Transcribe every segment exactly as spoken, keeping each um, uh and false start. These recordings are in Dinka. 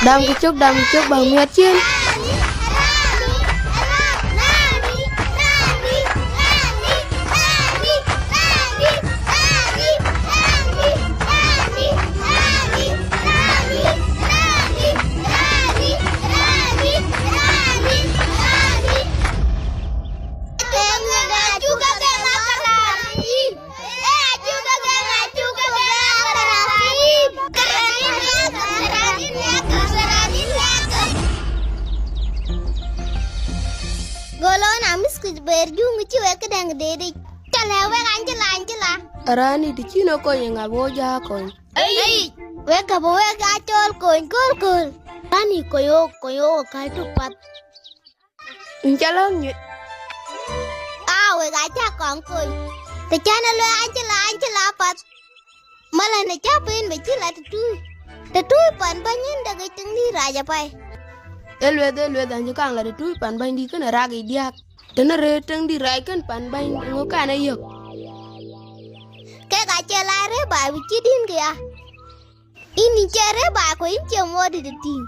Dam kë cök, dam kë cök, bäk miɔt ciëën. Golo na mïth kuc ber juŋ cï wek këdäŋ deet yic. Cä lɛ̈k wek Angela, Angela. Rani të cïn ë kony, eeŋa bï wo jɔ kony? Ei, wek ka bï wek aa cɔl kony kööl kööl. Rani kony wok, kony wok ë käl tök path. Yïn cä lɔ̈ŋ nyuc. Aa, wek acä kɔŋ kony. Të cän ë luɛɛl Angela, Angela apath. Malän ë cä peen bï cï la tëtui. Tëtui pan bäny yïn dek ë tiŋ dït rac apɛi. Ë lueth, ë lueth, an cï kaŋ la tëtui pan bänydït kënë rak yic diäk. Tënë rëër tiŋ dït rac kën pan bäny, ŋö kan ë yök? Kek acï la rëër baai bï cï dïn këya. Yïn, yïn cie rëër baai, ku yïn cie muɔɔr dït ë tïŋ.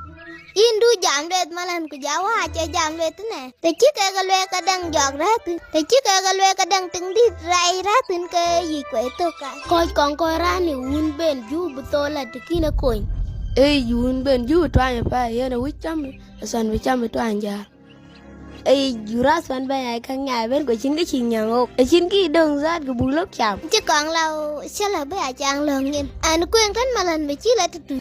Yïn du jam lueth malän, ku ja wä acie jam lueth tënë. Të cï kek lueel ke däŋ jɔk rɛ̈ɛ̈r thïn, të cï kek lueel ke däŋ tiŋ dït rɛɛc rɛ̈ɛ̈r thïn, ke yic kuɛc thök ka. Kɔc kɔŋ kɔc rani wun ben ju bï thou la të kïn ë kony. Ee yic wun ben ju tuany apɛi, yen ë wïc cam, asan bï cam ë tuany jäl. Ee yic jurath pan bɛ̈ny aa käŋ nyaai ëbën, ku acïn kë cï nyääŋ ɣok, acïn kë döŋ zat kë buk lɔ̈k cam. Cï kɔŋ la, cï la bï a caŋ lɔ̈ŋ nyin. An kueŋ tën malän bï cï la tëtui.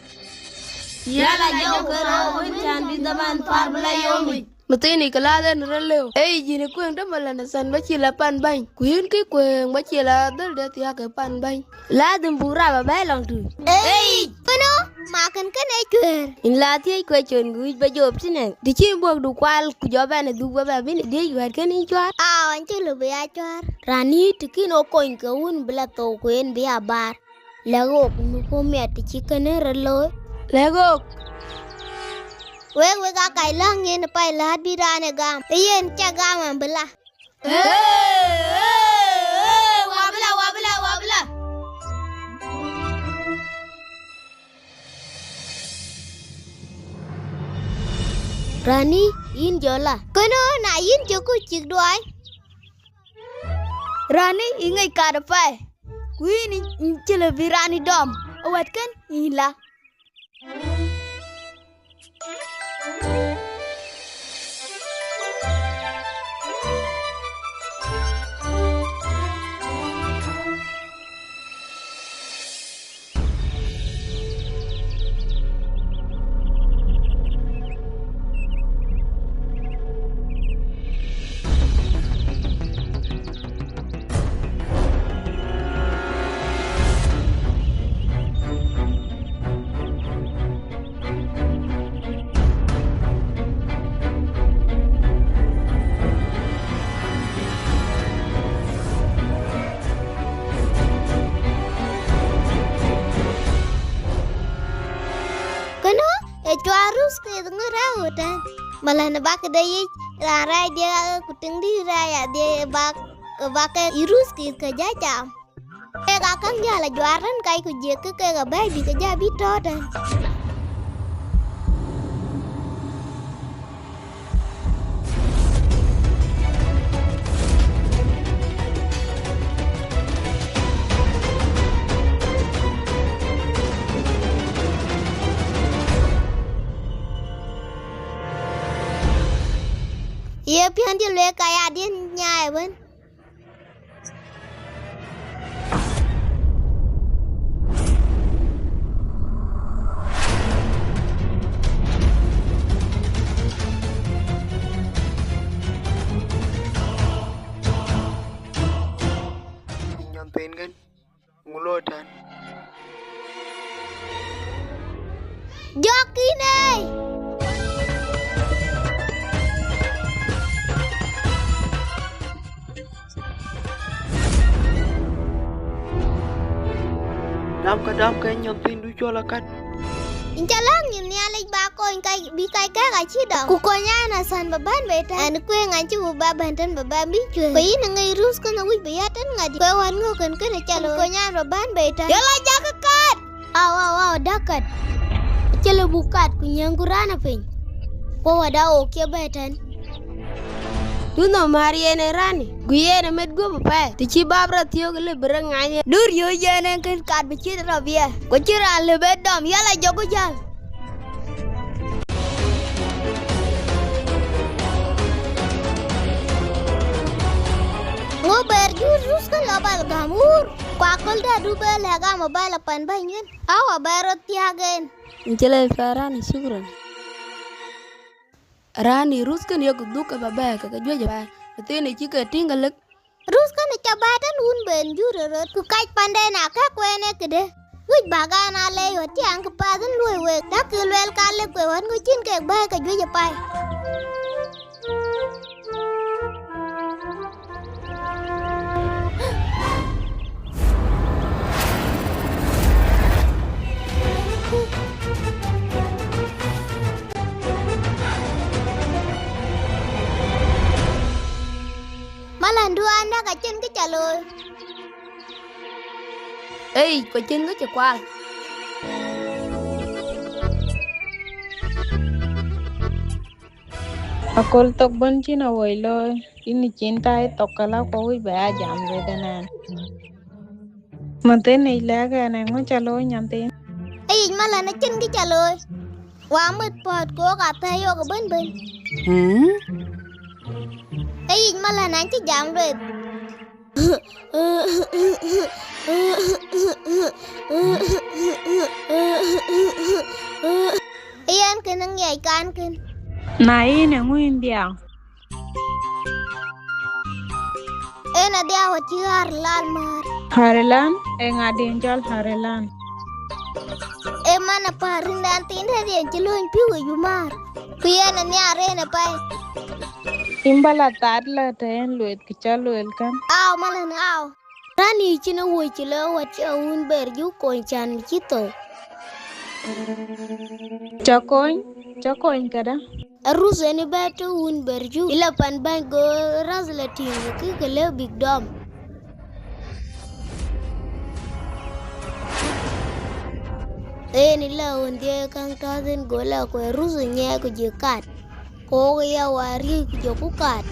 Yala jɔu ke rɔ̈u wën can bï dhaman thar bï la yom yic. Mathiini, ke lath en rɔt lëu. Ee yic yïn ë kueŋ tën malän, asan bï cï la pan bäny, ku yïn kë kueŋ bï cï la dhël de thiääk ke pan bäny. Ladhim buk rap abɛ̈ɛ̈i lɔŋ tui. Ei, kënë, ma kën kënë cuëër. Yïn la thiëëc question ku wïc ba jop tënë. Të cï buɔkdu kual ku jɔ bɛn ë dhuk ba bɛ bïn ë diëc wɛ̈ɛ̈t kën yïn cuar. Aa, ɣɔn cï lɔ bï ya cuar. Rani të kïn ɣo kony ke wun bï la thou ku en bï ya baar. Lɛ̈k ɣok në ku miɛt të cï kënë rɔt looi. Lɛ̈k ɣok. Wek, wek aa kac läŋ yen ë pɛi läät bï raan ë gam. Ë yen cä gam an bï la. Ee, ee, ee, wabïla, wabïla, wabïla. Rani, yïn jɔ la. Kënë na yïn cï kuc cïk duɔɔi. Rani, yï ŋic kat apɛi. Ku yïn, yïn cï lë bï rani dɔm. Awɛ̈t kën, yïn la. Kënë ë cuar rus ke ŋö rɛ̈ɛ̈u ëtɛ̈ɛ̈n? Malän bak de yic raan rac dië ku tiŋ dït rac adhie bak, bak ke rus ke ke jä cam. Kek aa käŋ jäl a juar tën kac ku jiëk kë kek abɛ̈ɛ̈i bï ke jä bï tɔ̈ tën. Ye piɔ̈ndiɛ̈ lueel ka ya diɛ̈n nyaai ëbën. Nyan piny kën, ŋu looi tɛ̈n? Jɔk yïn ei! Damkë, damkë, nyan thiindu cɔl akät. Yïn ca lɔ̈ŋ nyin Nhialic ba kony ka bï kackë acï dɔm. Ku kony ɣɛn, Nathan, ba bɛ̈n bei tɛ̈n. Ɣɛn kuëëŋ an cï wïc ba bɛ̈n tɛ̈n ba bɛ̈n bï cuëëc. Ku yïn ë ŋic Ruth kënë wïc bï ya tɛ̈n ŋadï? Ku ë wän ŋö kën kënë ca looi? Kony ɣɛn ba bɛ̈n bei tɛ̈n. Yala jakë kat! Au, au, au, däk kat. Acï lëu buk kat ku nyieŋku raan ë piny. Ku wada ɣok cie bɛ̈ɛ̈i tɛ̈n. Du nhom määr yen ë rani, guic yen ë met guöp apɛi, të cï bap rɔt thiöök lëu bï rɔt ŋany. Du riööc yen ë kën kat bï cït rɔt biɛɛr, ku cïn raan lëu bë dɔm, yala jɔku jäl. Ŋö bɛɛr jur Ruth kën lɔ bal gäm wuur, ku aköldä du bë lɛ̈k gam ë bal ë pan bäny yen, au abɛ rɔt thiääk en. Yïn cï lɛc pɛ̈i rani, shukran. Rani Ruth kën yok dhuk ke ba bɛ̈ɛ̈i ke ke juëc apɛi, mathiinë cï ke tïŋ ke lëk. Ruth kënë ca bɛ̈ɛ̈i tɛ̈n wun ben jur ë röt, ku kac panden akëk ku en ee këde. Wïc bäk ɣɛn aa lɛc ɣöt cï ɣɛn kë path ën luöi week, dak kë lueel ka lëk ku ɣöt ŋö cïn kek bɛ̈ɛ̈i ke juëc apɛi. Malandu, an däk acïn kë ca looi. Ei, ku cïn kë cï kual. Aköl thok bën cïn awoi looi, yïn cïn tai thok këlä ku wïc bï ya jam lueth ënɛn. Mathiinë lɛ̈k ɣɛn ëŋö ca looi nyanthiin. Eyic, Malan, acïn kë ca looi. Wa meth pɔ̈ɔ̈t ku ɣok athɛ̈ɛ̈i ɣok ëbënbën. Hmm? Eyic, Malan, an cï jam lueth. Yen kënë ŋiɛc kan kën. Na yïn, eeŋö yïn dhiau? En adhiau acï Harlan määr. Harlan? Eeŋa den cɔl Harlan? Ee man apär rindan thiin dɛ̈t yen cï lööny pïu yic bï määr. Ku yen anhiaar en apɛi. Yïn bä la that lä të en lueth kë cä lueel kän. Au, Malan, au. Rani cïn awuɔ̈c cï lɔ wät cï awun bɛɛr juk kony can bï cï thou. Cä kony, cä kony këdä? Arus en ë bɛ̈ɛ̈r të wun bɛɛr juk, ë lɔ pan bäny go rath lɔ tïŋ kï ke lëu bïk dɔm. En ë lɔ ɣön dhiëëth käŋ tɔ̈ɔ̈th en go lɔ ku arus ë nyɛɛk ku jëk kat. Ku wok ë ya wäär riëëc ku jɔku kat.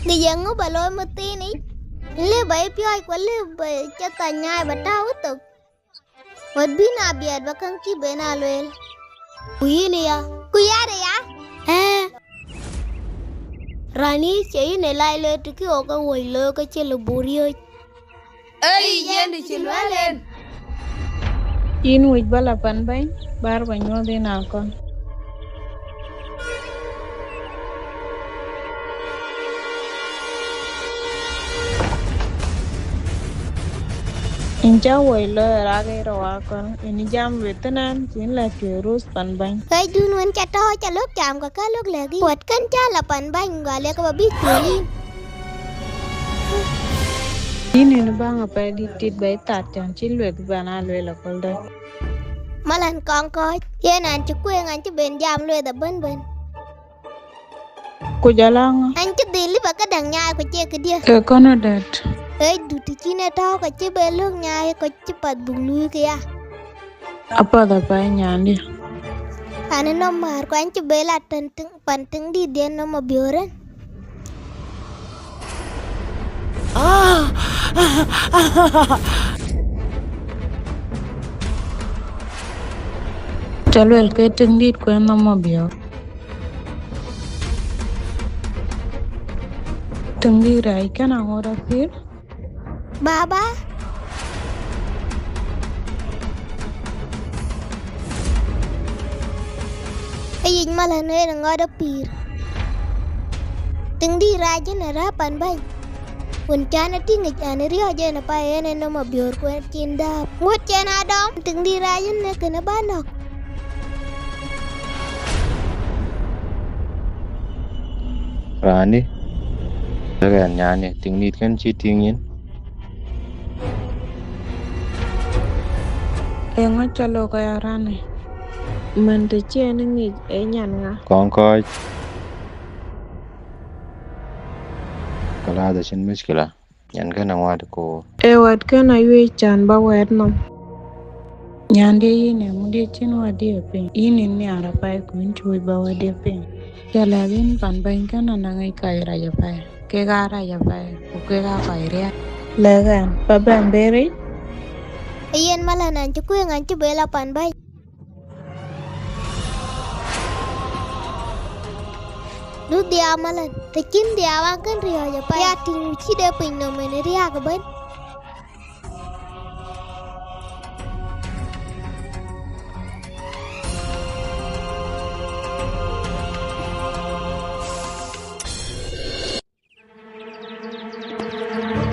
Ŋic eeŋö bä looi mathiinic? Lëu bä yï piɔ̈ɔ̈c ku lëu bä cä thany nyaai bä tääu ëthok. Wët bï na biɛt bä käŋ cï ben aa lueel. Ku yïn aya. Ku yɛn aya. Ëë. Rani cie yïn ë lac le të kï ɣok ke wuɔ̈c looi ke cï lë bur riööc. Ee yic yen të cï luɛɛl en. Yïn wïc bä la pan bɛ̈ny, bär bä nyuɔ̈th en akɔn. Yïn cä wuɔ̈c looi rak ë rou akɔn, yïn jam wëth thïn ɛn, cïn la cuëë Ruth pan bäny. Ɣɛcdun wën ca tɔ̈ɔ̈c ca lök cam, ke ka lök lɛ̈k yïn. Kuɔt kën cä la pan bäny, gɔl ye ke bä bï cuëë yïn. Yïn yen bäŋ apɛi dït tit bä yï that, cän cï lueth bän aa lueel aköldä. Malan kɔŋ kɔ̈ɔ̈c, yen an cï kuëëŋ an cï ben jam lueth abënbën. Ku jɔl a ŋö? An cï dhil lip ë këdäŋ nyaai ku cie këdië. Ee kɔn ë dɛ̈t. Ɣɛcdu të cïn ë tɔ̈u ke cï ben lök nyaai, ku cï path buk luui këya. Apath apɛi nyandië. An ë nɔm määr, ku an cï ben la tën tïŋ, pan tïŋ dïtdiɛn nɔm abiöörën. Cä luel ke tïŋ dït ku en nɔm abiöör. Tiŋdït rac kënë aŋot apïïr. Baba. Ayic malän en ŋɔt apïïr. Tiŋdït rac en ë rɛ̈ɛ̈r pan bäny. Wën cän ë tïŋ yic an, ë riɔ̈ɔ̈c en ë pɛ̈i en ë nɔm abiöör ku en cin dääp. Ŋuɔ̈t cïn adɔm, tiŋdït rac en ë kënë bä nɔ̈k. Rani, lëk ɣɛn nyani, tiŋdït kën cï tïŋ yïn. Eeŋö ca lok aya rani? Man të cï en ŋic ee nyan ŋa? Kɔŋ kɔc. Kalas, acïn mushkila. Nyan kënë ŋuɔ̈t koor. Ee wɛ̈t kënë ayuëc can bä wɛ̈ɛ̈t nɔm. Nyandï, yïn ee ŋudï cïn wädï ë piŋ? Yïn ë nhiaar apɛi ku yïn cï wïc bä wädï ë piŋ. Cä lɛ̈k yïn pan bäny kënë anɔŋ ŋic kɔc rac apɛi. Kek aa rac apɛi ku kek aa kɔc riääk. Lɛ̈k ɣɛn bä bɛ̈n bɛ̈ɛ̈r yic. Ee yen malän an cï kuëëŋ an cï bɛ lɔ pan bäny. Du dhiau malän, të cïn dhiau an kën riɔ̈ɔ̈c apɛi. Ya tïŋ cï de piny nɔm en riääk ëbën.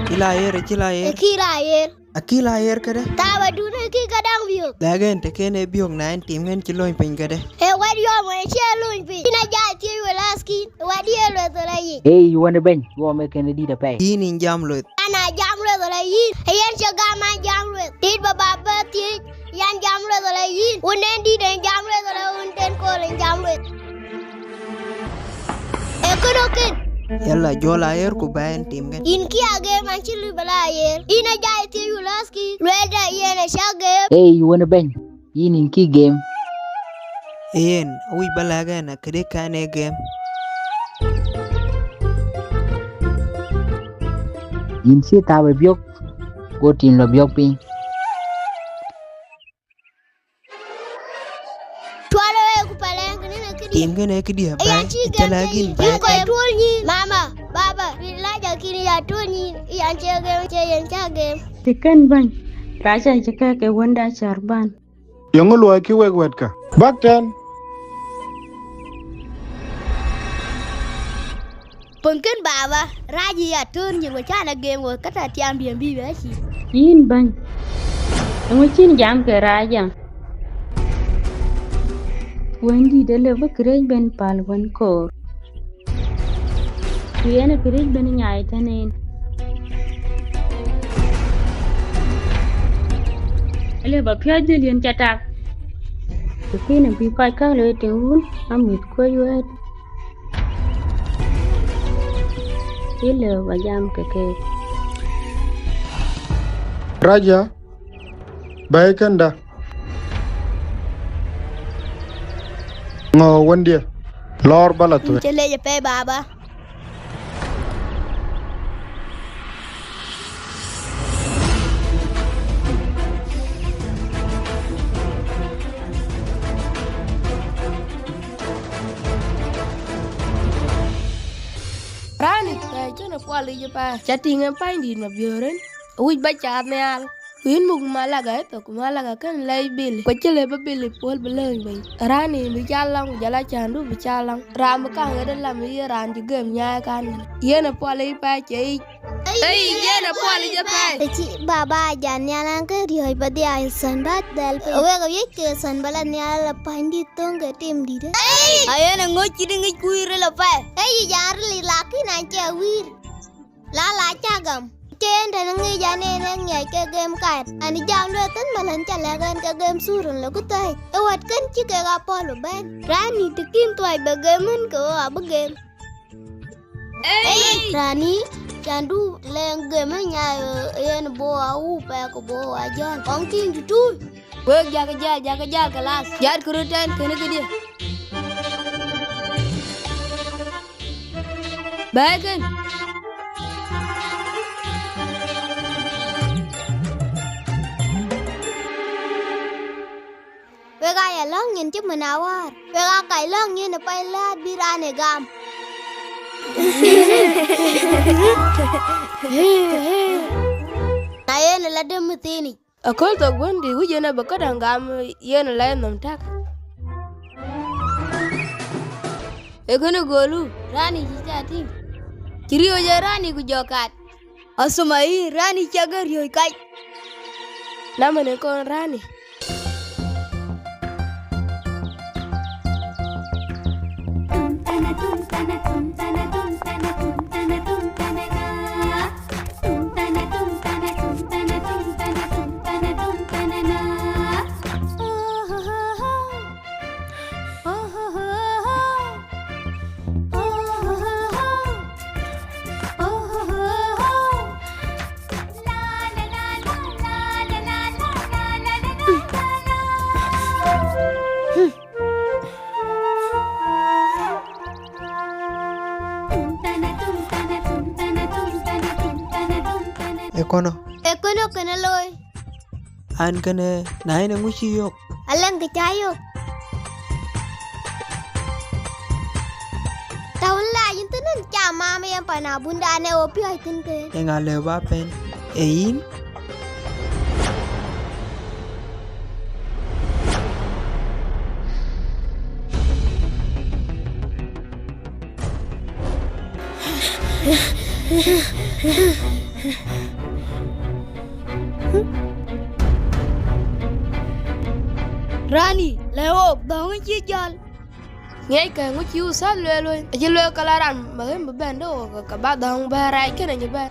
Cï la yer, cï la yer. Ë kï la yer. Akï la yer këdë? Thaabadun ë kï këdäŋ biök. Lɛ̈k en të kën ee biök na en tim ŋën cï lööny piny këdë? Ee wɛ̈t yɔm wën cï e lööny piny. Yïn a jai thiëëc wël athkiin, wɛ̈t ye lueth ëlë yic. Ee yï wën ë bɛ̈ny, yɔm ee kën ë dït apɛi. Yïn yïn jam lueth. An a jam lueth ëlë yïn. Ee yen cï gam an jam lueth. Dït bä bä bä thiëëc. Yan jam lueth ëlë yïn, wun en dït en jam lueth ëlë wun ten kool en jam lueth. Ee kënë kën. Yala, jɔl a yer ku bɛ en tim kën. Yïn kï a gem an cï luc bɛ la a yer. Yïn a jai thiëëc wël athkiin. Luɛɛlda yen a cä gem. Ee yï wën ë bɛ̈ny, yïn yïn kï gem. Yen, awïc bä lɛ̈k ɛn a këdï kɛn ee gem. Yïn cï thaabë biök, go tim lɔ biök piny. Cuɔl wek ku palɛɛŋ kënë në këdië. Tim kënë këdië. Ë ya bɛ̈ny, cï ë gɛm cä lɛ̈k yïn yïn bɛ̈ny. Kɔc tuɔl nyïïn. Mama, baba, rin la jakïn ya tuɔl nyïïn, yan cie gɛm, cie yen cä gɛm. Të kën bäny, rac acï kɛ̈k ke wënda cär bän. Yeŋö luɔikï wek wɛ̈tkä? Bäk tɛ̈n. Pönkën baba, rac yï ya tön nyin wä can a gem wä kä ta tiam biɛm bï bɛ cï. Yïn bäny, eeŋö cïn jam ke rac a? Wëndït ë lëu bï kërɛc ben päl wën koor. Ku yen ë kërɛc ben nyai tën en. Ë lëu bä piɔ̈ɔ̈c dhil yen ca tak. Ku kën ë bï kɔc käk loi tïŋ wun, amïth kuöc wɛ̈ɛ̈t. Yï lëu bä jam ke keek. Raja, bɛ̈ɛ̈i kënda. Ŋö wëndië? Lɔɔr bä la thuëëc. Cï lec ë pɛ̈i baba. Rani, pɛ̈i cïn ë puɔl yic ë pɛ̈i. Ca tïŋ en pänydït mabiöör en, awïc bä cath nhial. Ku yïn muk malaga ëthök, ku malaga kën lɛc Bili. Ku acï lëu bï Bili puɔl bï lëny bei. Rani bï ca laŋ, ku jɔl a cändu bï ca laŋ. Raan bï kaŋ ɣet ë lam ë ye raan cï gem nyaai kan. Yen ë puɔl yic pɛ̈i cie yic. Ei, yen ë puɔl yic ë pɛ̈i. Ë cï baba a jat nhial an ke riɔ̈ɔ̈c bä dhiau ë thɔn bä dhɛl piny. Wek awiëc ke thɔn bä la nhial la pänydït thöŋ ke timdït. Ayen ë ŋöc cït ŋic kuiir ril ë pɛ̈i. Ei, yic an ril, lakin an cie wïïr. La la cä gam. Cï en tën ŋic an en e ŋiɛc ke gem kat. An jam lueth thïn malän ca lɛ̈k en ke gem thurun lë ku thɛɛc. Ë wɛ̈t kën cï kek a puɔl bï bɛ̈n. Rani të kïn thuɔɔc bï gem en ke ɣo abï gem. Ei, rani, cändu lɛŋ gem ë nyai yen bo a wu pɛ̈k ku bo a jɔl. Kɔŋ tïŋ tutuuc. Wek jakë jäl, jakë jäl kalas. Jat kë röt tɛ̈n kënë këdië. Bɛ̈ɛ̈i kën. Wek aa ya lɔ̈ŋ nyin cï mën awäär. Wek aa kac lɔ̈ŋ nyin ë pɛ̈i lɛ̈ɛ̈t bï raan ë gam. Na yen la dɛm mïthiinic. Aköl thok bɔ̈ dï, wïc yen abï këdäŋ gam yen la yenhom tak. Ee kënë golu, rani cï ca tïŋ. Cï riööc ë rani ku jɔ kat. Asuma yïn, rani cak ë riööc kac. Na mën ë kɔn rani. Ee kɔnɔ? Ee kɔnɔ kënë looi? An kënë, na yen ŋu cï yök? Alɛŋ kë ca yök. Tɔ̈ wën la yïn thïn, ca mam yen pan abundan ë wo piɔ̈ɔ̈c thïn ke. Eeŋa lëu ba pɛ̈n? Ee yïn? Rani, lɛ̈k ɣok, dhɔ̈ŋ cï jäl. Ŋiɛckë ŋö cï Uthath lueel wën? Acï lueel ke la raan muhim bï bɛ̈n de ɣok, ke, ke bä dhɔ̈ŋ bɛ̈n rac kënë cï bɛ̈n.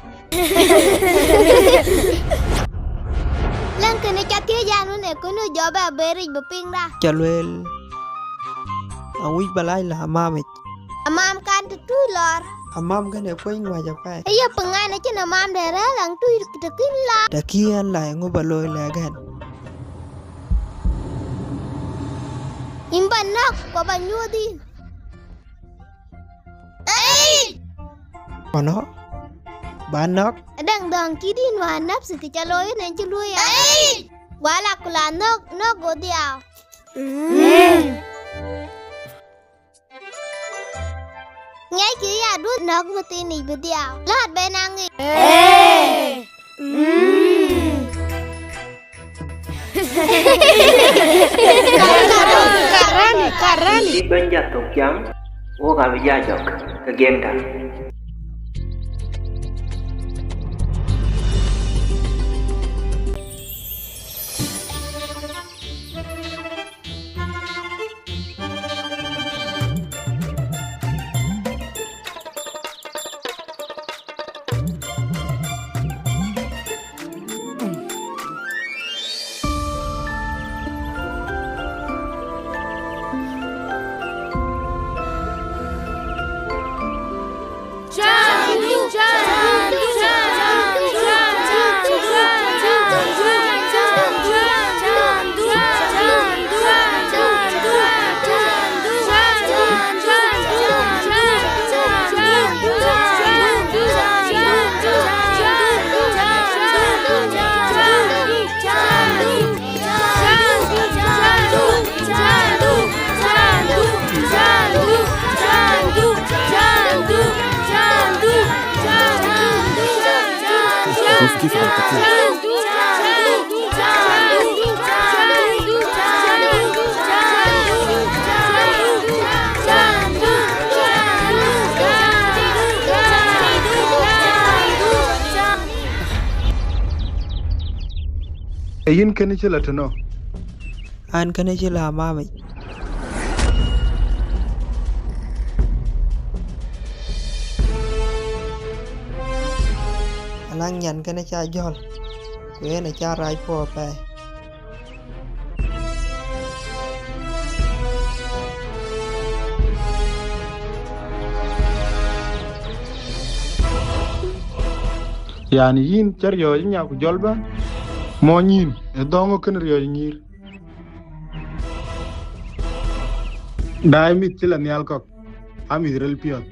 Lɛ̈ŋ kënë ca thiëëc an, wën ee kënë jɔ bɛ bɛ̈ɛ̈ric bï piŋda. Ca lueel, awïc bä lac la amamic. Amam kan të tui lɔɔr. Amam kënë kueny ŋuac apɛi. Ë ye piŋ an, acïn amam de rɛ̈ɛ̈r laŋ tui të kïn la. Të kï ɛn la, eeŋö bä looi lɛ̈k ɛn? Yïn bä nɔ̈k, ku bä nyuöth yïn. Ei! Kɔnɔ? Bä nɔ̈k? Adäŋ dhɔ̈ŋ cït yïn wään nafsi kë ca looi yen en cï luöi ya. Ei! Wala ku la nɔ̈k, nɔ̈k go dhiau. Mm. Ŋiɛckï ya duɔ̈n nɔ̈k mathiinic bï dhiau. Lɔ̈ɔ̈t ben a ŋic. Ee. Mm. Karani, karani. Cï bɛ̈ny jɔ thok jam, wok abï jɔ jɔk ke giɛŋda. Ee yïn kënë cï la tënɔ? An kënë cï la mamic. Alaŋ nyan kënë ca jɔl, ku yen aca rac puɔ apɛi. Yani yïn cä riɔ̈ɔ̈c ë nya ku jɔl bä mɔny yïn ë dhɔ̈ŋ ë kën riɔ̈ɔ̈c ë nyïïr. Daai mïth cï la nhial kɔ̈k, aa mïth ril piɔ̈ɔ̈th.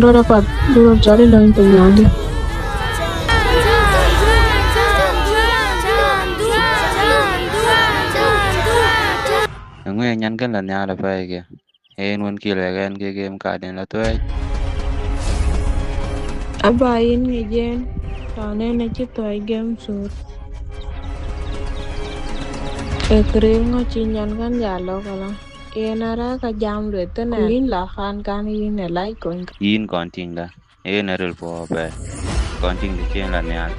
Rɔt apath, bï rɔt cɔl ë lööny piny nyandï. Eeŋö ye nyankën la nhial apɛi ke? Ee yen wën cï lɛ̈k ɣɛn ke gem kaden la thuɛɛc. Aba yïn ŋic yen, raan en acï thuɛɛc gem thur. Ee këriëëc ŋö cï nyankën ya lɔ̈k ala? Yen arëk ka jam lueth tënë yïn la khan kan yïn ë lac kony. Yïn kɔn tïŋ da, yen ë ril puɔ̈u apɛi, kɔn tïŋ të cï en la nhial.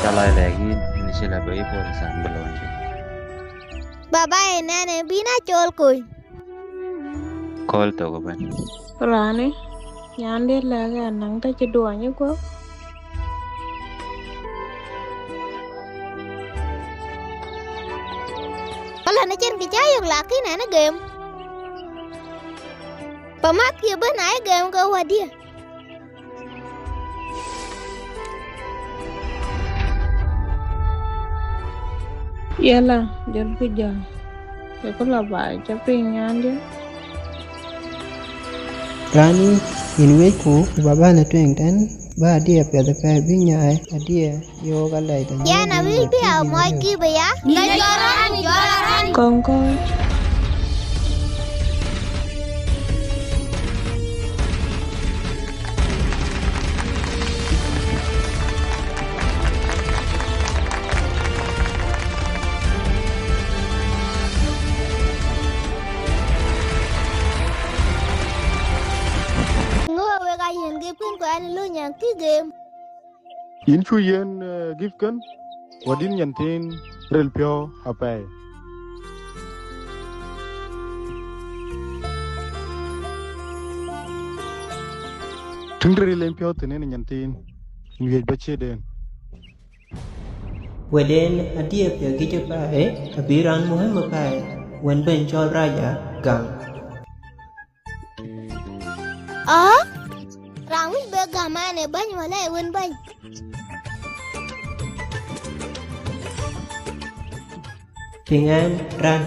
Ca lɔc lɛ̈k yïn, yïn acï lɔ bei police an bï lony piny. Baba, ë nɛn ë bïn a cɔl kony? Kööl thok ëbɛ̈n. Rani, nyandï lɛ̈k ɣɛn nɔŋ të cï duɔny ë guɔ̈p. Ala në cïn kë cä yök, lakin ɛn ë gem. Pa mäthkï ëbën aa ye gem ke wädiɛ̈. Yala, jɔlku jäl. Ke ku la baai, ca piŋ nyandï. Rani, yïn wecku, ku ba bɛ̈n ë tueŋ tɛ̈n, ba adiɛ̈ piɛth apɛi bï nyaai, adiɛ̈ yöök alɛc de. Yɛn awïc bï a mɔc kï bï ya. Kɔŋ kɔc. Ŋö wek aa yen gift kën ku ɛn ë löny ɛn kï gem? Yïn cu yen, eh, gift kën, wädït nyan thiin ril piɔ̈u apɛi. Tïŋ të ril en piɔ̈u thïn en nyan thiin, yïn wiëc ba ciët en. Wɛ̈t en adiɛ̈ piɛth gic apɛi, abï raan muhim apɛi, wën bɛ̈ny cɔl Raja gam. Aa, raan wïc bï gam ɛn ë bɛ̈ny wala ë wën bɛ̈ny? Piŋ ɛn raan,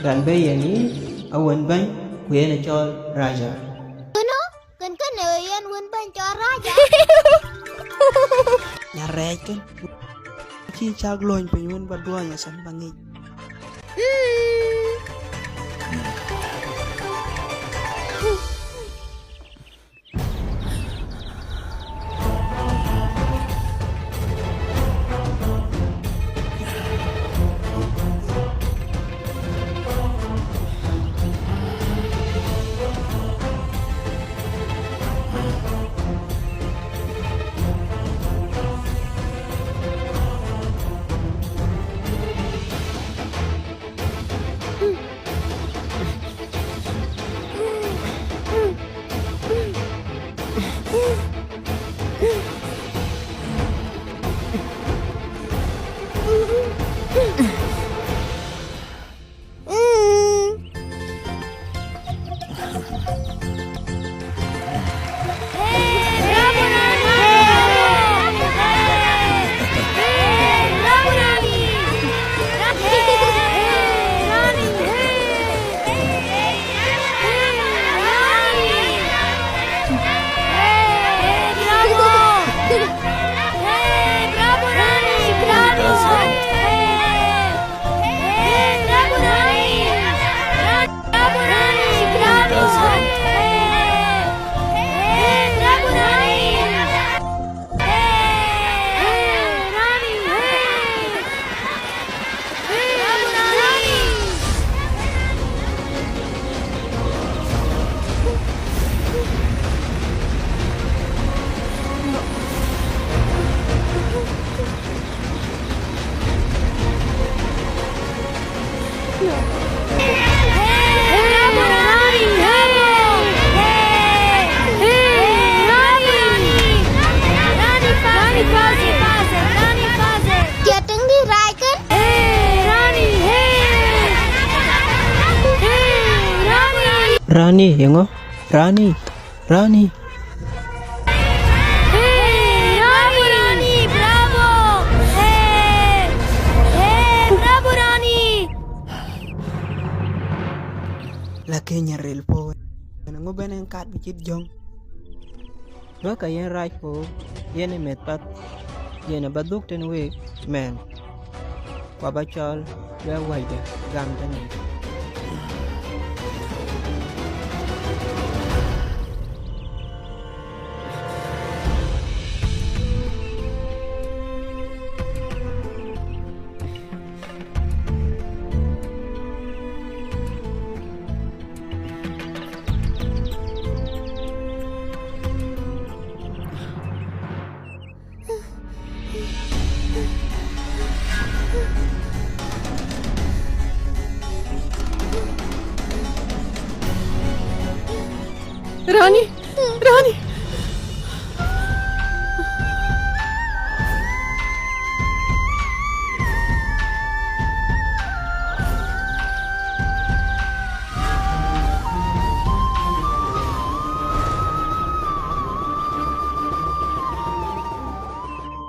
raan bï yen yïn a wën bɛ̈ny, ku yen ë cɔl Raja. Kënë, kën kënë yen wën bɛ̈ny cɔl Raja. Nya rɛɛc kën. Cï cak lööny piny wën ba duɔny acan ba ŋic. Rani, yeŋö? Rani, Rani. Hey, bravo, Rani, bravo. Hey, hey, bravo, Rani. Lakini nyaril po. Ŋö bɛn en kat bï cït jɔŋ? Duɔ̈kkë yen rac puɔ̈u, yen ë meth path, yen aba dhuk tënë week mɛɛn, ku aba cɔɔl bï awäcde gam tënë. Rani, Rani.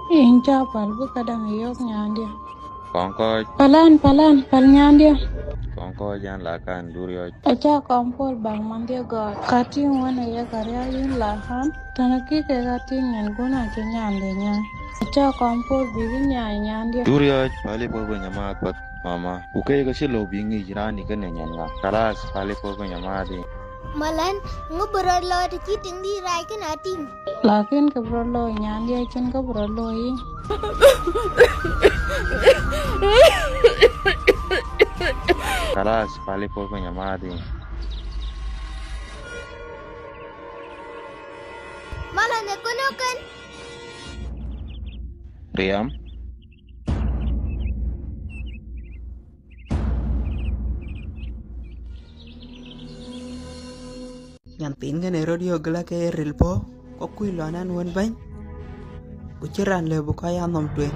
Yïn cä päl bï kädäŋ ë yök nyandiɛ̈. Kɔn kɔc. Päl ɛn, päl ɛn, päl nyandiɛ̈. Kɔn kɔc an, la kan duriɔc. Acä kɔn puɔ̈l bäk manhdiɛ̈ gɔɔt. Ka tïŋ wën ë ye kë riääk yïn la kan, tënë kï kek a tïŋ nyin gun acï nyande nyaai. Acä kɔn puɔ̈l bïk nyaai nyandiɛ̈. Duriɔc, päl ë puɔ̈l bï nyamath path, mama. Ku keek acï lëu bï ŋic raan ë kënë nyin ŋa. Kalas, päl ë puɔ̈l bï nyamath ë. Malɛn, ŋö bï rɔt looi të cï tiŋdït rac kënë a tïŋ? Lakin kë bï rɔt looi nyandiɛ̈ acïn kë bï rɔt looi yïn. Kalas, päl ë puɔ̈l bï nyamath yïn. Malɛn, ee kënë kën? Riɛm. Nyan thiin kënë rɔt yök gëlä ke ril puɔ̈u, ku kuc lɔn ɛn wën bɛ̈ny, ku cïn raan lëu bï kɔc aa nhom tueŋ.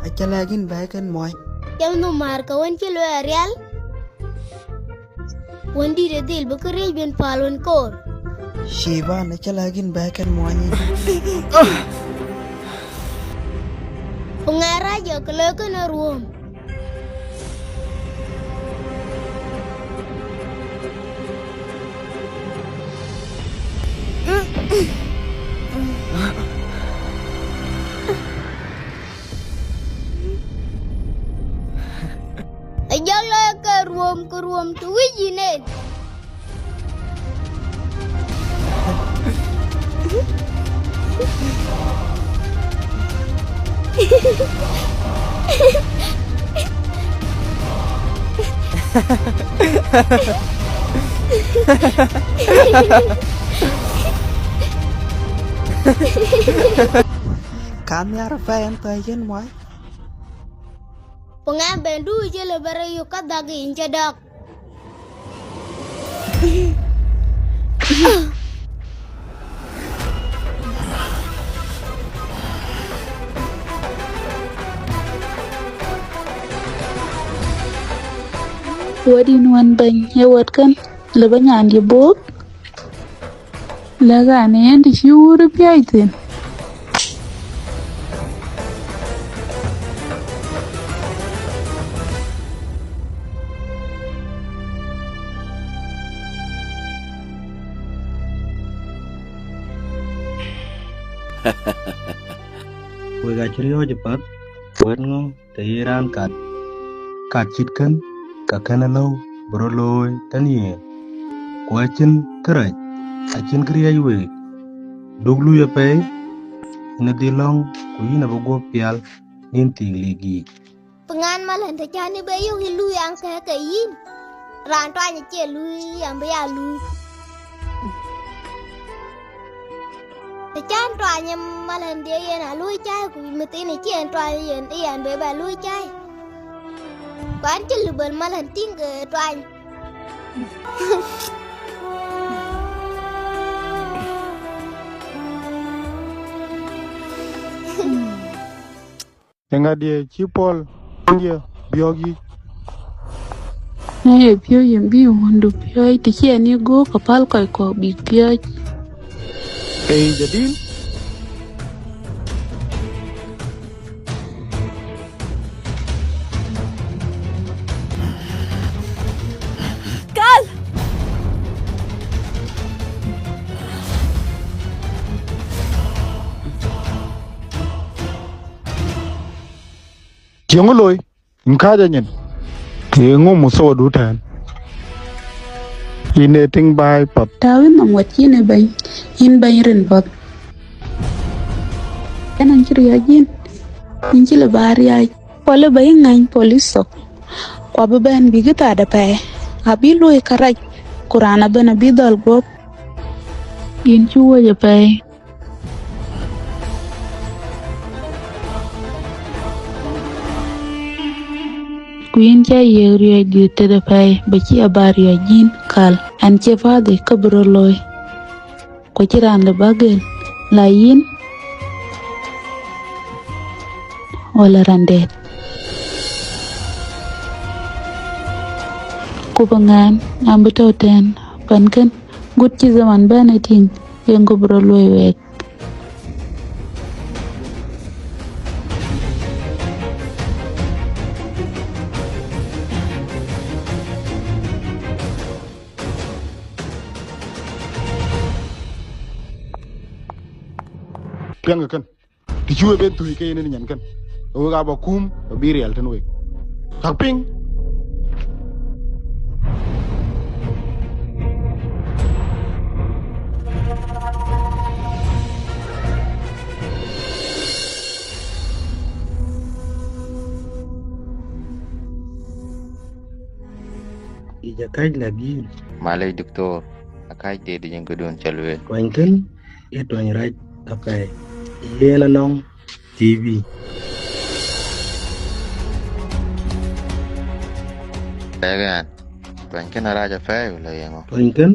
Acä lɛ̈k yïn bɛ̈ɛ̈i kën muɔny. Cam nhom määr ke wën cï luɔi arial. Wëndït ë dhil bï këriëëc ben päl wën koor. Ciban, acä lɛ̈k yïn bɛ̈ɛ̈i kën muɔny yic. Ku ŋɛɛr rac jɔ kë loi kënë ruööm. Ë jɔk lɔ ke ruöm, ke ruöm të wïc yïn en. Ka nhiaar apɛi ɛn thɔ̈c cïn muɔc. Ku ŋa ben du cï lë bä rɔt yök ka dhak yïn cï dɔk. Wädïn wën bɛ̈ny ë wɛ̈t kën, lë bä nyandiɛ̈ bɔ̈. Lɛ̈k an, yen të cï wuur piac thïn. Wek acï riɔ̈ɔ̈c ë path, wɛ̈t ŋö? Të ye raan kat, kat cït kën, ka kën alëu bï rɔt looi tën yen, ku acïn kërɛɛc, acïn kërɛɛc week. Duk lui apɛi, yïn adhil lɔ̈ŋ, ku yïn abï guɔ̈p pial nïn thiik lik yiic. Piŋ an, malɛn, të cän ë bɛ yök yï lui an, kɛ̈ɛ̈k ke yïn. Raan tuany acie luui, an bï ya luui. Të cän tuany ë malɛn de yen a luui cai, ku mïthiin ë cï en tuany yen, ë yɛn bï bɛ luui cai. Ku an cï lëbël malɛn tïŋ ke tuany. Eeŋa diɛ̈ cï Paul diɛ̈ biɔ̈ɔ̈k yic? Na ye piööc yïn bï wundu piɔ̈ɔ̈c, të cï en yï göök, ke päl kɔc kɔ̈k bïk piɔ̈ɔ̈c. Ee yic adïl? Kal! Cieŋ ë loi, yïn kääc anyin. Yeŋö mustawadu tɛ̈n? Yïn ee tiŋ baai path. Tääu yïnhom wɛ̈t, yïn ë bɛ̈ny, yïn bɛ̈ny rin path. Ɣɛn an cï riɔ̈c yïn, yïn cï lë bä riääc. Ku alë bä yï ŋäny police thok, ku abï bɛ̈n bïk yï that apɛi, abï luöi kärac, ku raan ëbɛ̈n abï dhɔ̈l guɔ̈p. Yïn cï wuɔ̈c apɛi. Ku yïn cä yiëk riɔ̈c dït tëde pɛi, bä cï a bä riɔ̈c yïn kal, ɛn cie pädhi ke bï röt looi, ku cïn raan lë bä gël, la yïn wala raan dɛ̈t. Ku bï ŋɛn an bï tɔ̈ tɛ̈n pan kën, gut cï zaman bɛ̈n ë tïŋ, yeŋö bï röt luöi week. Piɛŋkë kën, të cï we ben thuëëc ke yen ë nyan kën, ke wek aa bä kum, bä bï riɛl tën wek. Cäk piŋ? Yic akääc lɛ̈k yïn. Malec, Doktor, akääc deet yic yen këdun ca lueel. Tuany kën, ye tuany rac apɛi. Yen anɔŋ T V. Lɛ̈k ɣɛn, tuany kën arac apɛi wala yeŋö? Tuany kën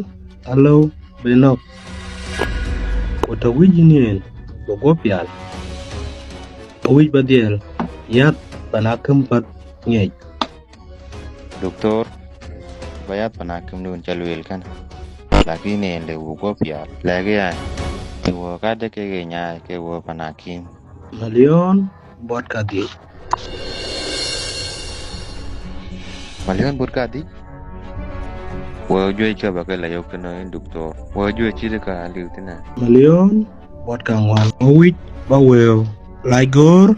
alëu bï nɔ̈k. Ku tɔ̈ wïc yïn yen, bï guɔ̈p pial. Awïc bä dhiɛl yäth pan akïm path ŋiɛc. Doktor, bä yäth pan akïmdun ca lueel kënë, lakin en lëu bï guɔ̈p pial. Lɛ̈k ɣɛn, ë wëu kadë kek ë nyaai ke wëu pan akïm? Malion buɔt kadhiëc. Malion buɔt kadhiëc? Wëu juëc kë bä ke la yök tënë yïn, Doktor. Wëu juëc cït ka aliu thïn ë. Malion buɔt kaŋuan. Awïc bä wëu lac göör,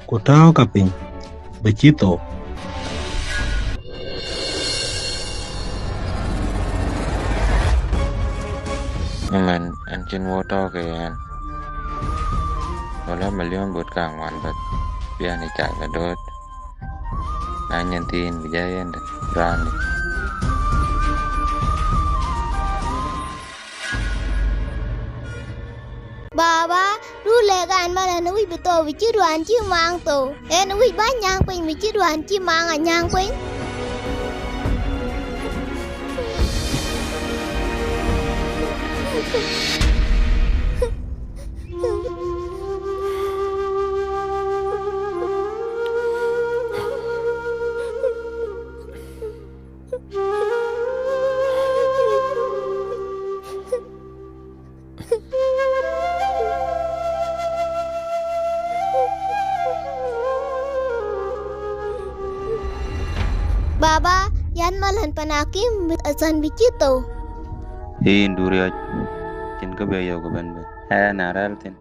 ku tääu ka piny, bï cï thou. Ëmën, ɛn cïn wëu tɔ̈u ke yɛn. Wala malion buɔt kaŋuan bɛ̈t, bï ɛn ë cath ë dööt. Na nyin thiin bï jai yen dë, raan dë. Baba, du lɛ̈k ɛn man, ɛn wïc bï thou, bï cït wään cï maŋ thou. Ɛn wïc bä nyääŋ piny, bï cït wään cï maŋ anyääŋ piny. Baba, yɛn malän pan akïm, athän bï cï thou. Yïn du riɔ̈c, cïn kë bï yök ëbɛ̈n bɛ̈n. Ɣɛn aa rɛ̈ɛ̈r thïn,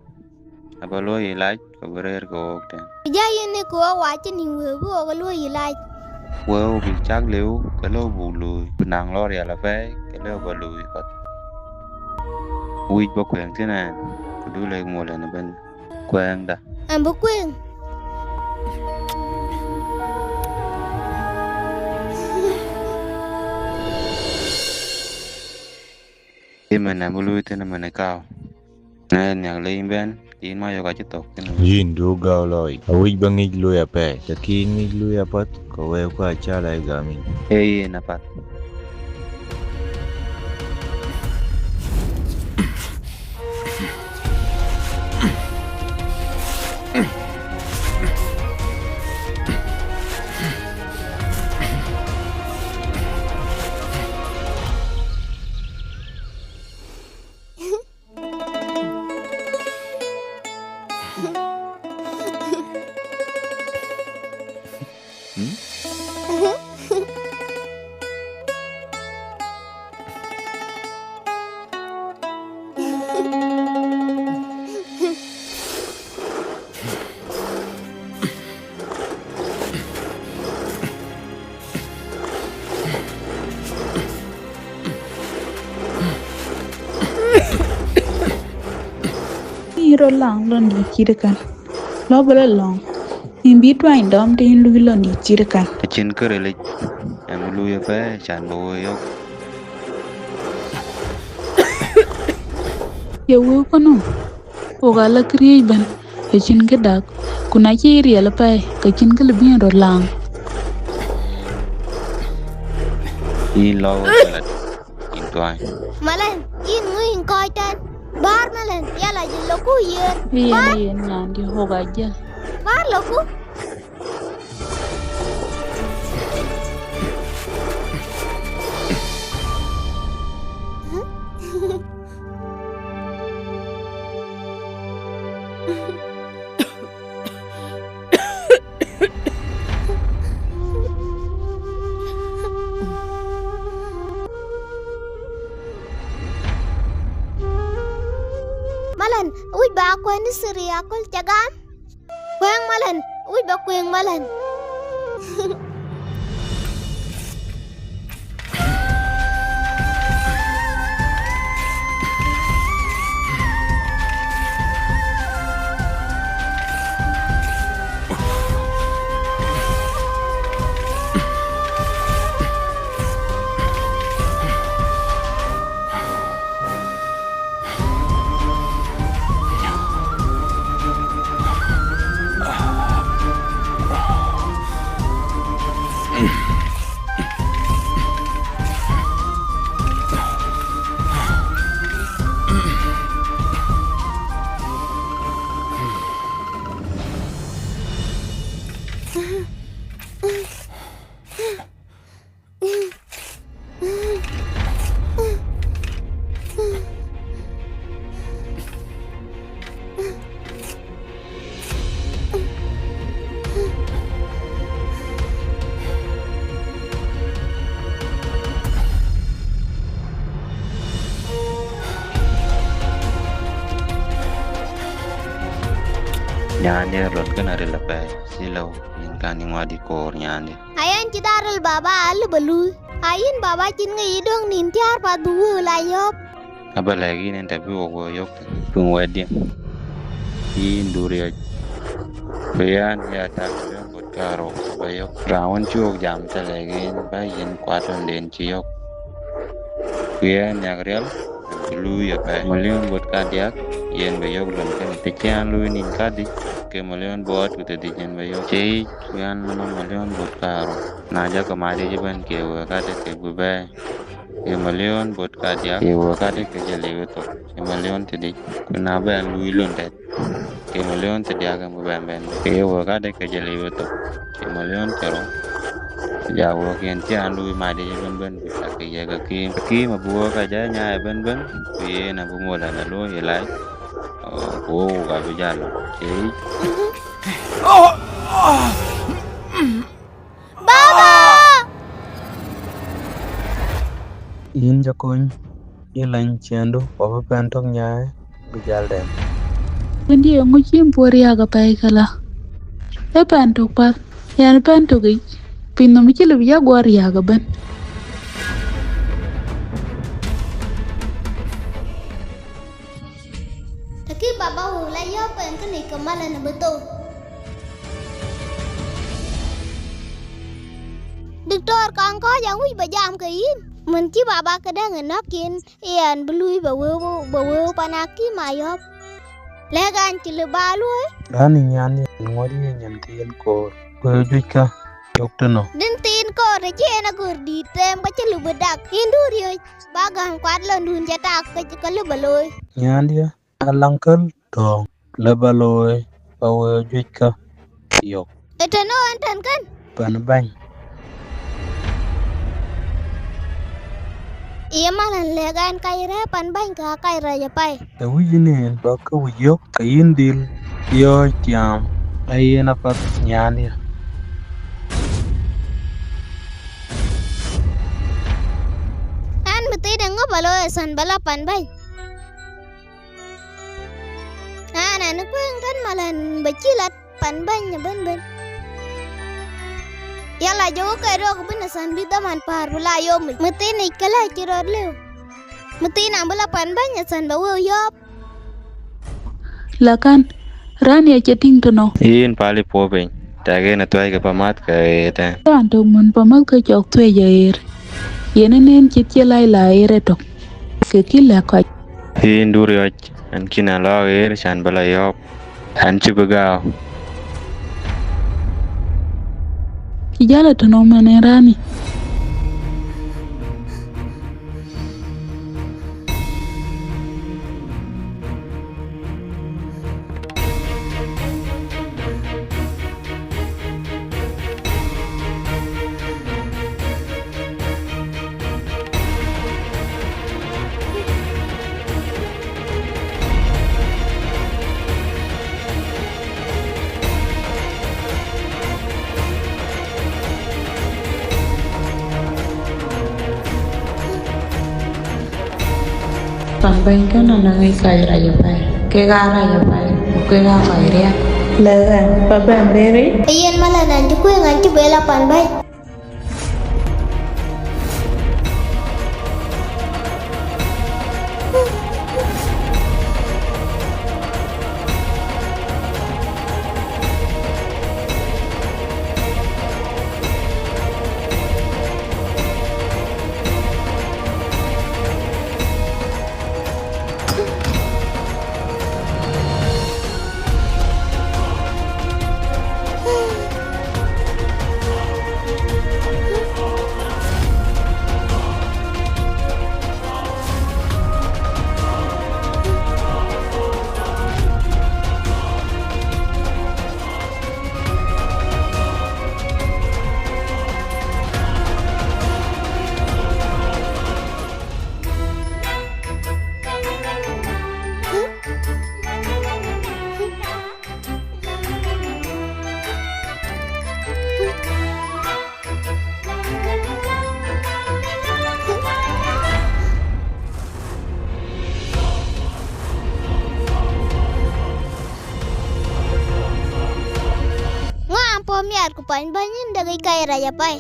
abä luɔ̈i yic lac, ku bï rëër ke ɣook tɛ̈n. Bï jɔ yïn ë ke ɣook wac cïn nïn wëu bï ɣok luɔ̈i yic lac. Wëu bï cak lëu, ke lëu buk luui, bï naŋ lɔ riɛl apɛi, ke lëu bä luui path. Wïc bä kuëëŋ thïn ɛn, ku du lëk mol ɛn ëbɛ̈n. Kuɛɛŋda. Ɛn bï kuëëŋ. Ëmën ɛn bï luui thïn ëmën ë kääu. Na yen nhiäk le yïn bɛ̈n, ke yïn ma yök acï thök thïn. Yïn du gäu lɔɔc, awïc bä ŋic luui apɛi, të kï ŋic luui apath, ke wëëuku acä lɛc gam yïn. Ee yen apath. Hmm? Yïn rɔt laŋ lɔn dït cït ëkën, lɔ bï lɔ lɔ̈ŋ, yïn bï tuany dɔm të yïn lui lɔn dït cït ëkën. Acïn kë rilic, ɛn bï lui ëpɛ̈ɛ̈i, can bï wëu yök. Ye wëu kënë, ɣok aa la këriëëc ëbɛ̈n, acïn kë dak, ku na cï riɛl apɛi, ke cïn kë lëu bï yïn rɔt laŋ. Yïn lɔ wek lat, yïn tuany. Malɛn, yïn ŋö yïn kɔc tɛ̈n? Bäär Malɛn, yala jël lɔku yen. Yen, bäär, yen nyandï, ɣok aa jël. Bäär lɔku. Malɛn, wïc ba kuɛn ë thiri aköl ca gam. Kuëŋ Malɛn, wïc ba kuëŋ Malɛn. Nyan ye rot kënë aril apɛi, cï lëu yïn kan yï ŋuɔt yï koor nyandï. Ayɛn cï dharil baba alë bä luui. Ayïn baba cïn ŋic yï döŋ nïn thiäär path bï wëu la yɔ̈ɔ̈p. Abä lɛ̈k yïn ëntɛ bï wok wëu yök thïn. Piŋ wɛ̈tdiɛ̈, yïn du riɔ̈c. Ku yɛn ya tak milion bot karou bä yök. Raan wën cï wok jam tɛ̈ lɛ̈k yïn bä yïn kuat töŋden cï yök. Ku yɛn nhiäk riɛl, bï luui apɛi. Milion bot kadiäk, yen bä yök lon kënë. Të cï ɛn luui nïn kadï, ke milion bot ku thiërdhïc yen bä yök. Cï yic, ku yɛn nɔm milion bot karou. Na jɔkï mac yic ëbɛ̈n ke wëu kadï ke bï bɛ̈ɛ̈i. Ke milion bot kadiäk, ke wëu kadï ke jɔ liu ëthok. Ke milion thiërdhïc. Ku na bɛn luui lon dɛ̈t, ke milion thiërdiäk yen bï bɛn bɛ̈n. Ke ye wëu kadï ke jɔ liu ëthok. Ke milion thiërrou. Ku ja wëu ken cï an luui mac yic ëbɛ̈n bɛ̈n, ku cak ke yiëk akïm. Akïm abï wëu ka jɔ nyaai ëbɛ̈n bɛ̈n, ku yen abï mol an aluɔi ë lac. Ku wok abï jal lɔ. Cï yic. Baba! Yïn jɔ kony, yï lany ciɛɛŋdu, ku abï pɛn tök nyaai, bï jäl dɛm. Wëndiɛ̈, eeŋö cï yïn puɔ̈u riääk apɛi këlä? Ee pɛn tök path, yɛn pɛn tök yic, pinynhom cï lëu bï ya guɔ riääk ëbɛ̈n. Të kï baba wëu la yɔ̈ɔ̈k pɛn kënë ke mal ɛn abï thou. Diktor, kaŋ kɔ̈ɔ̈c an wïc bä jam ke yïn. Mën cï baba këdäŋ ë nɔ̈k yen, ë ɛn bï luui bä wëu, bä wëu pan akïm ayɔ̈ɔ̈p. Lɛ̈k ɛn cï lëu bä luɔ̈i. Raan ë nyan yen ŋuɔ̈t ye nyin ke yen koor, wëu juëckä yök tënou? Dïn thiin koor të cï en agör dïït them, ka cï lëu bï dak. Yïn du riɔ̈c, bä gäm kuat londun cä tak ke, ke lëu bä looi. Nyandiɛ̈, alaŋ käl tɔ̈ɔ̈ŋ lëu bä looi, bä wëu juëckä yök. Ee tënou ɛn tɛ̈n kën? Pan bäny. Ye mal ɛn lɛ̈k ɛn kac rɛ̈ɛ̈r pan bäny ka kac rɛc apɛi. Të wïc yïn en bä ke wïc yök, ke yïn dhil riɔ̈ɔ̈c tiaam, ee yen apath nyandiɛ̈. palo ë than bä la pan bäny. An, an, kueŋ tën malän bä cï lat pan bäny ëbën bën. Yala jɔku ke rɔ̈k bï në than bï dhaman päär bï la yom yic. Mëthiinic, këlä cï rɔt lëu. Mëthiin an, bï la pan bäny ë than bä wëu yɔ̈ɔ̈p. Lakan, raan ya cï tïŋ tënou? Yïn pali puɔ̈u piny, tɛ̈k en ë thuɛ̈i ke pamäth ke ɣeer tɛ̈n. Raan tök mën pamäth ke cɔk thuëëc aɣeer, yen ë nën cït cï lac la ɣeer ëtök, ke kï lɛ̈k kɔc. Yïn du riɔ̈c, an, kïn an lɔ aɣeer, can bï la yɔ̈ɔ̈p, an, cï bï gääu. Cï jäl ë tënou mën en raan yic? Pan bɛ̈ny kënë anɔŋ yic kɔc rac apɛi, kek aa rac apɛi, ku kek aa kɔc riɛk. Lɛ̈k ɣɛn, bä bɛ̈n rëër yic? Ee yen malän an cï kuëëŋ an cï bɛ la pan bɛ̈ny. Ŋö an puɔ̈u miaar ku pany bäny yïn dek yic kɔc rac apɛi.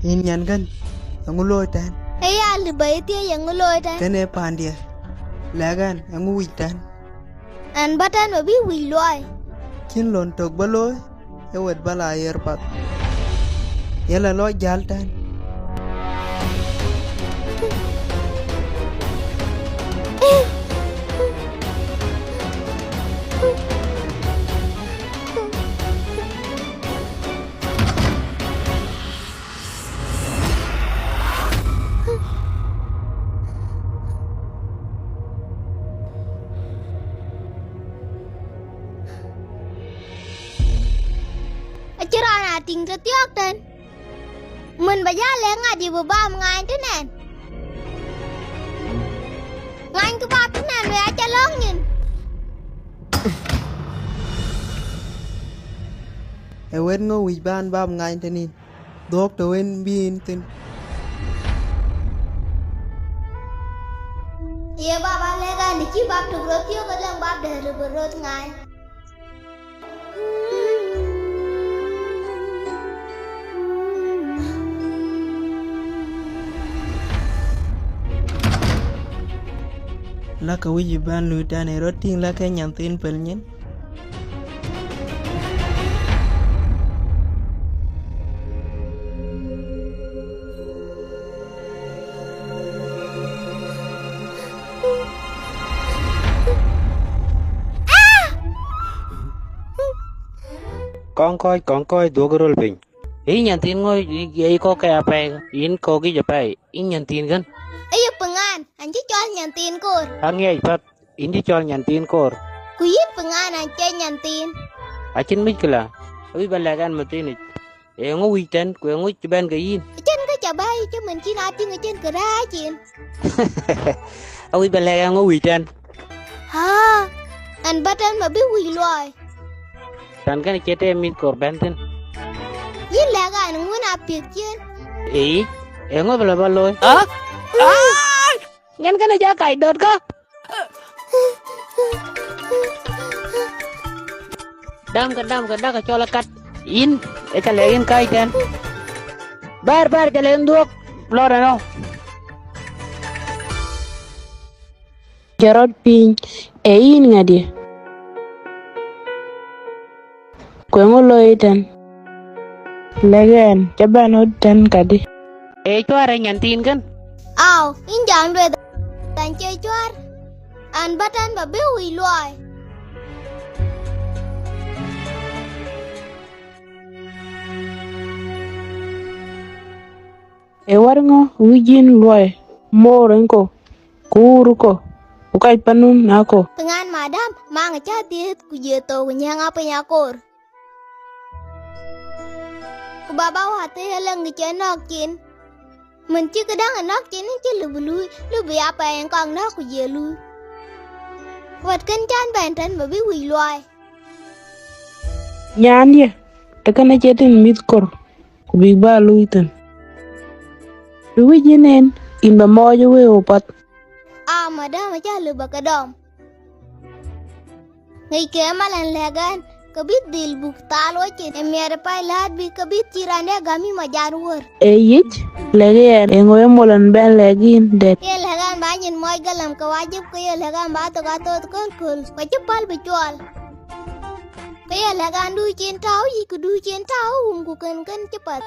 Yïn nyan kën, eeŋö looi tɛ̈n? Ee ya lï bä ye thiëëc eeŋö looi tɛ̈n? Kënë paandiɛ̈, lɛ̈k ɣɛn, eeŋö wïc tɛ̈n? Ɣɛn bä tɛ̈n bä bï wïc luɔi. Cïn lon tök bä looi, ee wët bä la ɣer path. Yelä lɔ jäl tɛ̈n. Acï raan aa tïŋ tëthiɔ̈k tɛ̈n. Mën bä jäl lɛ̈k ŋadï bï bam ŋaany tënɛn? Ŋanykï bap tënɛn, wek aca lɔ̈ŋ nyin. Ee wët ŋö wïc bän bap ŋaany tënïn? Dhuɔ̈k tɔ̈ wën bï yïn thïn. Ye bap alɛ̈k an, cï bap tök röt thiɔ̈k, alɛ̈ŋ bap dɛ̈t bï röt ŋaany. Lakë wïc bän luui tɛ̈n, ë rɔt tïŋ lakë nyan thiin pël nyin. Kɔŋ kɔc, kɔŋ kɔc, dhuɔ̈k röl piny. Yïn nyan thiin ŋö, yï kɔ̈k ke apɛi, yïn kɔ̈k yic apɛi, yïn nyan thiin kën. Aye piŋ an, an cï cɔl nyan thiin koor. Aŋiɛc path, yïn cï cɔl nyan thiin koor. Ku yïn piŋ an, an cie nyan thiin. Acïn mickila, awïc ba lɛ̈k ɛn mathiin yic. Eeŋö wïc tɛ̈n, ku eeŋö cï bɛ̈n ke yïn? Acïn kë ca bɛ̈ɛ̈i cï mën cïn a tïŋ, acïn kë rɛ̈ɛ̈c yïn. Awïc ba lɛ̈k ɛn ŋö wïc tɛ̈n. Haa, ɛn bä tɛ̈n bä bï wïc luɔi. Tɛ̈n kënë cie tɛ̈ mïth koor bɛ̈n thïn. Yïn lɛ̈k an, ŋun a piëk ciëën. Ee, eeŋö bï lɔ bä looi? Ah? Ah! Nyan kënë ja kac döt kä. Dam ke, dam ke, dak ke cɔl akat. Yïn, ë ca lɛ̈k yïn kac tɛ̈n. Bɛ̈ɛ̈r, bɛ̈ɛ̈r, ca lɛ̈k yïn dhuɔ̈k. Lɔ rɛ̈n ɣɔn. Jɔt rɔt piny, ee yïn ŋadï? Ku eeŋö looi tɛ̈n? Lɛ̈k ɛn, cä bɛ̈n ɣöt tɛ̈n kadï? Ee cuäär ë nyan thiin kën? Au, yïn jam lueth, an cie cuäär, an bä tɛ̈n bä bï wïc luɔi. Ee wär ŋö wïc yïn luɔi moor ëŋko, ku wuur ëko, ku kac panun ëko? Piŋ an, madam, maŋ acä dhiëëth, ku jiëë thou, ku nyɛ̈ŋ apiny akoor. Ku baba wäthii ë lëŋ kë cï nɔ̈k cin. Mën cï këdäŋ ë nɔ̈k cin, cï lëu bï luui, lëu bï ya pɛɛi ë kɔŋ nɔ̈k, ku jiëë luui. Wɛ̈t kën cän bɛ̈n tɛ̈n bä bï wïc luɔi. Nyaandië, të kënë cie tïŋ mïth kor, ku bïk bä luui thïn. Të wïc yïn en, yïn bä mɔɔc ë wëu path. Aa, madam, acä lëu bä ke dɔm. Ŋic ke mal ɛn lɛ̈k ɛn, ke bï dhil buk thaal wecin, ë miɛt ë pay läät bï ke bï cï raan dɛ gäm yï majan wöör. Ee yic, lɛ̈k ɛn, eeŋö ë mol ɛn bɛ̈n lɛ̈k yïn dɛ̈t? Ye lɛ̈k ɛn bä nyin muɔc galam ke wajib, ke ye lɛ̈k ɛn bä thok athooth köölkööl, ku acï päl bï cuɔl. Ke ye lɛ̈k an, du cin tääu yic, ku du cin tääu wum, ku kën kën cï path.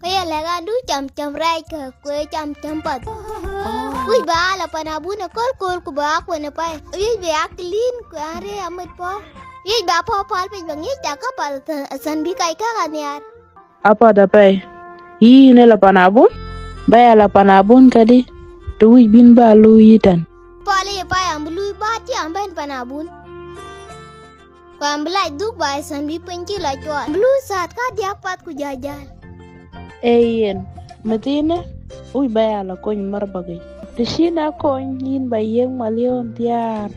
Ke ye lɛ̈k an, du cam cam rɛɛckë, ku ee cam cam path. Wïc bä aa lɔ pan abun ëköölkööl, ku bä aa kuën ë pay. Wïc bï aa clean, ku an, rëër amit puɔ̈u. Wïc bä puɔ̈u päl piny, bä ŋic, cä ke päl thä-, thän bï kac käk a nhiaar. Apath apɛi. Yïn ë lɔ pan abun, bä ya lɔ pan abun kadï, të wïc bïn bä luui yï tɛ̈n. Puɔl ë ye pay, an bï luui bä tiam bɛ̈n pan abun. Ku an bï lac dhuk baai thän bï piny cï lɔ cuɔl. Bï luui thaat kadiäk path ku jäl jäl. Ee yen, mathiinë, wïc bä ya lɔ kony marbak yic. Të cïn a kony, yïn bä yiëk malion thiäär.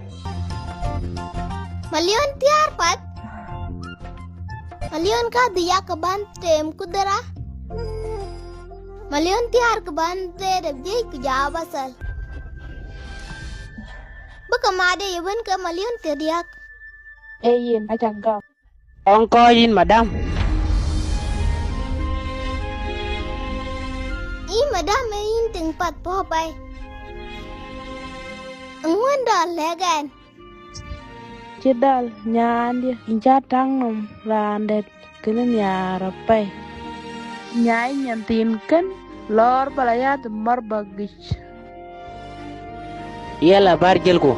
Malion thiäär path? Malion kadhïc yak ke bän teem ku dhera. Malion thiäär ke bän dheet ë biëc ku ja bathal. Bï ke maat ë ye wën ke malion thiärdiäk. Ee yen, acä gam. Ɣɔn kɔc yïn, madam. Yïn madam, ee yïn tiŋ path puɔ̈u pɛi. Ŋuän dɔl lɛ̈k ɛn. Cï dal nyaandië, yïn cä täŋ nɔm raan dɛ̈t kënë nhiaar apɛi. Nyai nyan thiin kën, lɔɔr bä la yath marbak yic. Yala bär jëlku.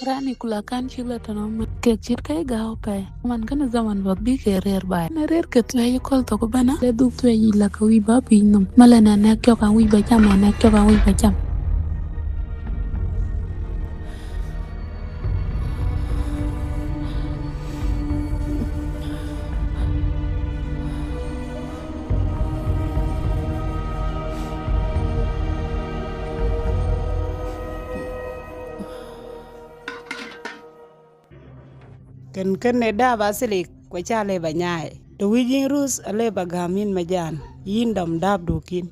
Rani kula kan cï lɔ tënɔm kek cït ke gääu pɛi. Man kënë zaman bä bï ke rëër baai. Në rëër ke thuɛɛc ë köl thok ëbɛ̈n, le dhuk thuɛɛc yic la ke wïc bä piny nɔm. Malë na nɛ̈k cɔk an wïc bä cam, na nɛ̈k cɔk an wïc bä cam. Kën kën ë dääp asilik, ku cä le bä nyaai. Të wïc yïn ruth, ale bä gäm yïn majan, yïn dɔm dääpdu kïn.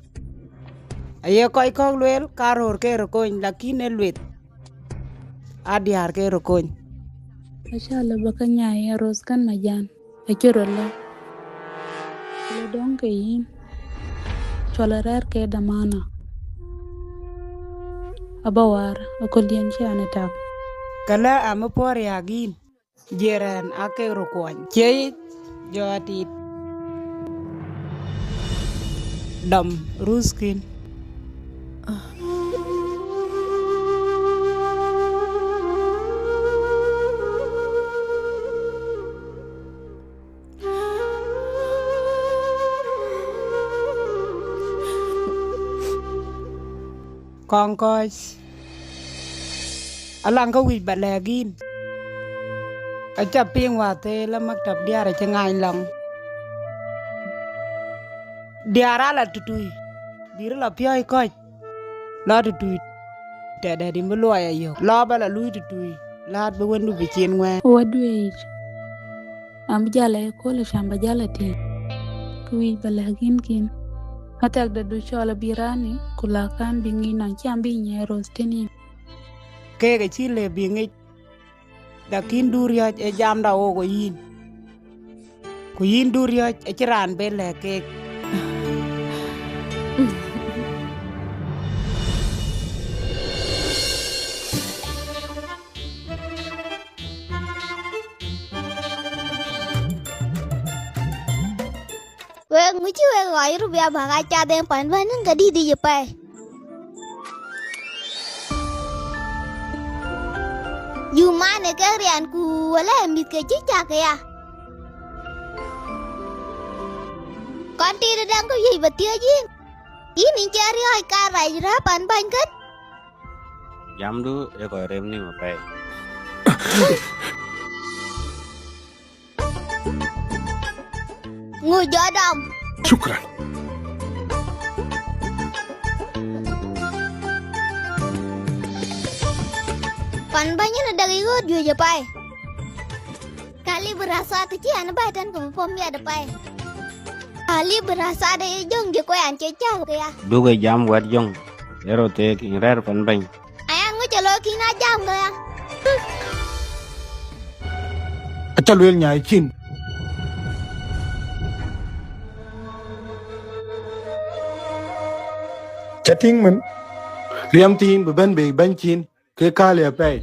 Aye kɔc kɔ̈k lueel, ka röör ke röt kony, lakin ë lueth, aa diäär ke röt kony. Acä lë bä ke nyaai ë ruth kën majan. Acï röt lɔ, le döŋ ke yïn, cɔl arɛ̈ɛ̈r ke damana, abä waar aköldïën cï an ë tak. Këlë amï puɔ̈r riääk yïn, jiërɛ̈n aa kek röt kuɔny, cie yic jɔ atit dɔm ruthkïn. Kɔŋ kɔc, alaŋ kë wïc ba lɛ̈k yïn. Aca piŋ wäthëë la maktab diäär acï ŋany lɔŋ. Diäär ala tutui, bï rɔt la piɔ̈ɔ̈c kɔc. Lɔ tutui, tɛ̈dɛ̈t yïn bï luɔi ayök. Lɔ ba la lui tutui, läät bï wëndu bï cin ŋuɛ̈ɛ̈n. Wäduëëc, am jäl ë kööl cam ba jäl a tïŋ. Kë wïc ba lɛ̈k yïn kïn. Athɛkdɛ̈ du cɔl abï raan ë, ku la kän bï ŋic nɔn cam bï nyiɛɛr röth tënë yïn. Keek acï lëu bï ŋic, lakin du riɔ̈c ë jamda ɣok ë yïn. Ku yïn du riɔ̈c acï raan bë lɛ̈k keek. Wek ŋö cï wek ɣɔc rubia bäk aa cath en pan bäny nïn ke dït yic ëpɛi? Yum man ë kek riɛnku, wala ë mïth ke cï cak ëya? Kɔn tiit ë däŋ ke wiëc bä thiëëc yïn, yïn yïn cï riɔ̈ɔ̈c karac rɛ̈ɛ̈r pan bäny kën? Jamdu ë kɔc rem nïm apɛi. Ŋö jɔ dɔm? Shukran. Pan bäny yen adek ɣööt juëc apɛi. Kali bï rasa të cï an bäi tën ke bï pɔ̈m miɛt apɛi. Kali bï rasa de ye jɔŋ jë kuɛɛn cï cäk këya. Duk ë jam wɛ̈t jɔŋ, ë röt theek yïn rɛ̈ɛ̈r pan bäny. Aya ŋö cä looi kïn aa jam këya? Acä lueel nyai cin. Cä tïŋ mën, riɛm thiin bï bɛ̈n bei bɛ̈ny cin, ke kääl ë apɛi.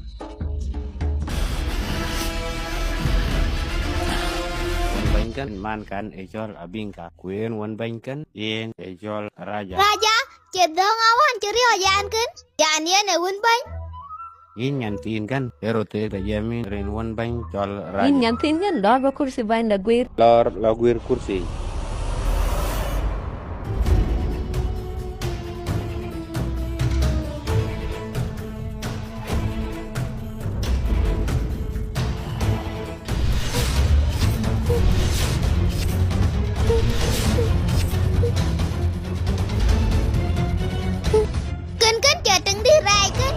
Bɛ̈ny kën man kan ë cɔl Abinka, ku yen wën bɛ̈ny kën yen ë cɔl Raja. Raja, cie dhɔ̈ŋ awän cï riɔ̈ɔ̈c ɛn kën? Yan yen ë wën bäny. Yïn nyan thiin kën, ë röt theek të jiɛɛm yïn rin wën bäny cɔl Raja. Yïn nyan thiin kën, lɔɔr bä kursi bäny la guiir. Lɔɔr la guiir kursi. Kën kën cɛ tiŋ dït rɛɛc kën.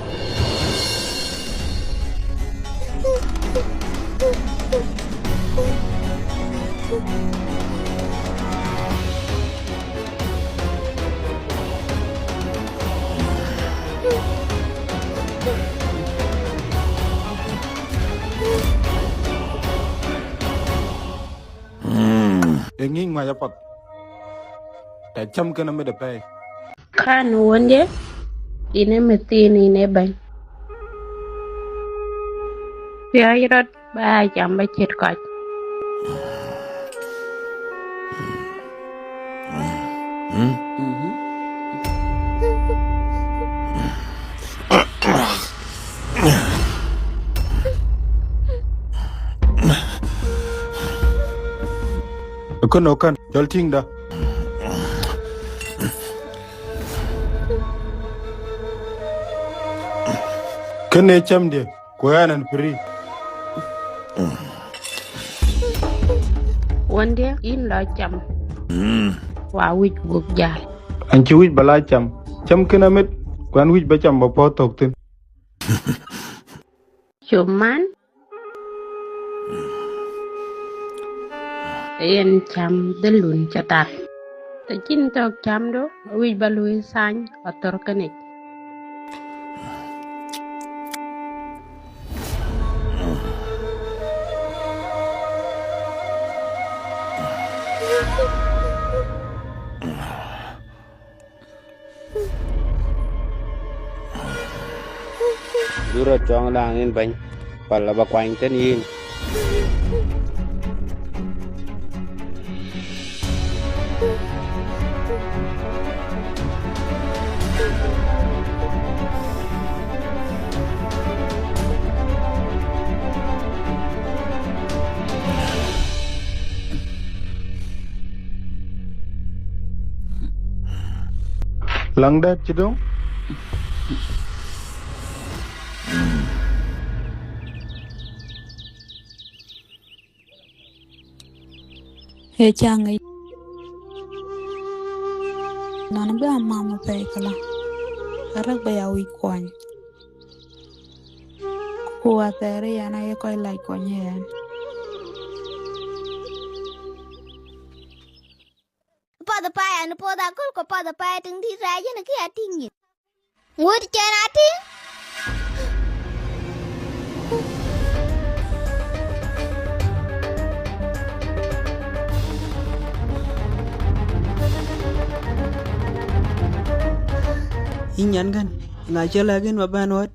Ë ŋic ŋuac apath, tɛ̈ cäm kën amit apɛi. Kän wëndiɛ, yïn ë mïthiin, yïn ë bɛ̈ny. Piɔ̈ɔ̈c rɔt bä aa cam bä cït kɔc. Kënë kën, jɔl tïŋda. Kënë cämdiɛ, ku ɣɛn ɛn free. Wëndiɛ, yïn lɔ cam. Wa wïc gup jäl. An cï wïc bä la cam. Cam kën amit, ku an wïc bä cam bä puɔ̈th thök thïn. Cop man, yen cam dhëlun cä tat. Të cïn thök camdu, wïc bä luui thany athör kënic. Du rɔt cɔŋ laŋ yïn bɛ̈ny, pal abä kuany tën yïn. Läŋ dɛ̈t cï döŋ? Ee cäŋ ë nɔn bï amam apɛi këlä, arëk bï ya wïc kuɔny. Ku athɛɛr ë yɛn aye kɔc lac kuɔny ë yɛn. Path apɛi, an, puɔth aköl ku path apɛi, tiŋ dït rɛɛc yen kë ya tïŋ yïn. Ŋuɔ̈t cɛn a tïŋ. Yïn nyan kën, ŋa cï lɛ̈k yïn ba bɛ̈n ɣöt?